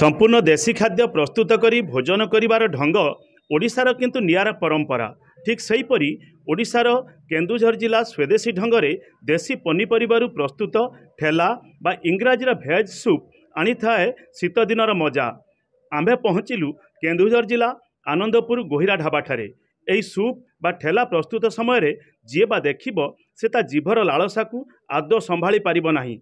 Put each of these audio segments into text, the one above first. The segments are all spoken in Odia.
ସମ୍ପୂର୍ଣ୍ଣ ଦେଶୀ ଖାଦ୍ୟ ପ୍ରସ୍ତୁତ କରି ଭୋଜନ କରିବାର ଢଙ୍ଗ ଓଡ଼ିଶାର କିନ୍ତୁ ନିଆରା ପରମ୍ପରା। ଠିକ୍ ସେହିପରି ଓଡ଼ିଶାର କେନ୍ଦୁଝର ଜିଲ୍ଲା ସ୍ୱଦେଶୀ ଢଙ୍ଗରେ ଦେଶୀ ପନିପରିବାରୁ ପ୍ରସ୍ତୁତ ଠେଲା ବା ଇଂରାଜୀର ଭେଜ୍ ସୁପ୍ ଆଣିଥାଏ ଶୀତ ଦିନର ମଜା। ଆମ୍ଭେ ପହଞ୍ଚିଲୁ କେନ୍ଦୁଝର ଜିଲ୍ଲା ଆନନ୍ଦପୁର ଗୋହିରା ଢାବାଠାରେ। ଏହି ସୁପ୍ ବା ଠେଲା ପ୍ରସ୍ତୁତ ସମୟରେ ଯିଏ ବା ଦେଖିବ ସେ ତା ଜିଭର ଲାଳସାକୁ ଆଦୌ ସମ୍ଭାଳି ପାରିବ ନାହିଁ।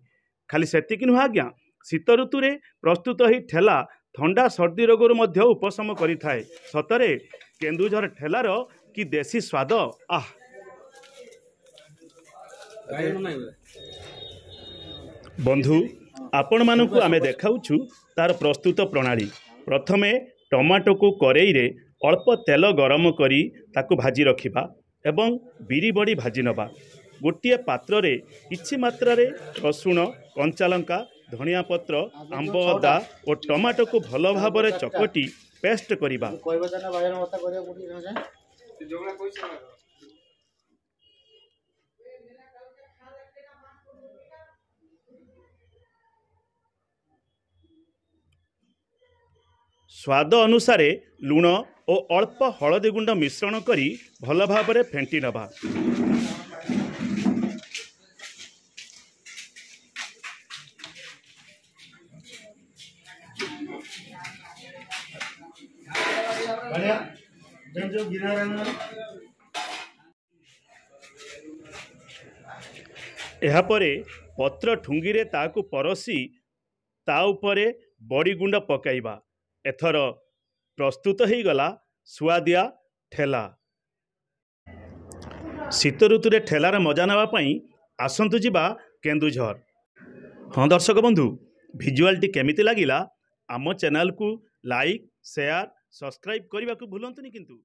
ଖାଲି ସେତିକି ନୁହେଁ ଆଜ୍ଞା, ଶୀତ ଋତୁରେ ପ୍ରସ୍ତୁତ ଏହି ଠେଲା ଥଣ୍ଡା ସର୍ଦ୍ଦି ରୋଗରୁ ମଧ୍ୟ ଉପଶମ କରିଥାଏ। ସତରେ କେନ୍ଦୁଝର ଠେଲାର କି ଦେଶୀ ସ୍ୱାଦ, ଆଃ! ବନ୍ଧୁ, ଆପଣମାନଙ୍କୁ ଆମେ ଦେଖାଉଛୁ ତାର ପ୍ରସ୍ତୁତ ପ୍ରଣାଳୀ। ପ୍ରଥମେ ଟମାଟୋକୁ କରେଇରେ ଅଳ୍ପ ତେଲ ଗରମ କରି ତାକୁ ଭାଜି ରଖିବା ଏବଂ ବିରି ବଡ଼ି ଭାଜି ନେବା। ଗୋଟିଏ ପାତ୍ରରେ କିଛି ମାତ୍ରାରେ ରସୁଣ, କଞ୍ଚାଲଙ୍କା, ଧନିଆ ପତ୍ର, ଆମ୍ବ ଅଦା ଓ ଟମାଟୋକୁ ଭଲ ଭାବରେ ଚକଟି ପେଷ୍ଟ କରିବା। କହିବ ତାହେଲେ ବାଇଗଣ ଭର୍ତ୍ତା କରିବାକୁ କୋଉଠି ସାଙ୍ଗେ ସାଙ୍ଗେ। ସ୍ୱାଦ ଅନୁସାରେ ଲୁଣ ଓ ଅଳ୍ପ ହଳଦୀ ଗୁଣ୍ଡ ମିଶ୍ରଣ କରି ଭଲ ଭାବରେ ଫେଣ୍ଟି ନେବା। ବଢିଆ ଯୋଉ ଗିନା। ଏହାପରେ ପତ୍ର ଠୁଙ୍ଗିରେ ତାହାକୁ ପରସି ତା ଉପରେ ବଡ଼ି ଗୁଣ୍ଡ ପକାଇବା। ଏଥର ପ୍ରସ୍ତୁତ ହେଇଗଲା ସୁଆଦିଆ ଠେଲା। ଶୀତ ଋତୁରେ ଠେଲାର ମଜା ନେବା ପାଇଁ ଆସନ୍ତୁ ଯିବା କେନ୍ଦୁଝର। ହଁ ଦର୍ଶକ ବନ୍ଧୁ, ଭିଜୁଆଲଟି କେମିତି ଲାଗିଲା? ଆମ ଚ୍ୟାନେଲକୁ ଲାଇକ୍, ସେୟାର, ସବସ୍କ୍ରାଇବ୍ କରିବାକୁ ଭୁଲନ୍ତୁନି କିନ୍ତୁ।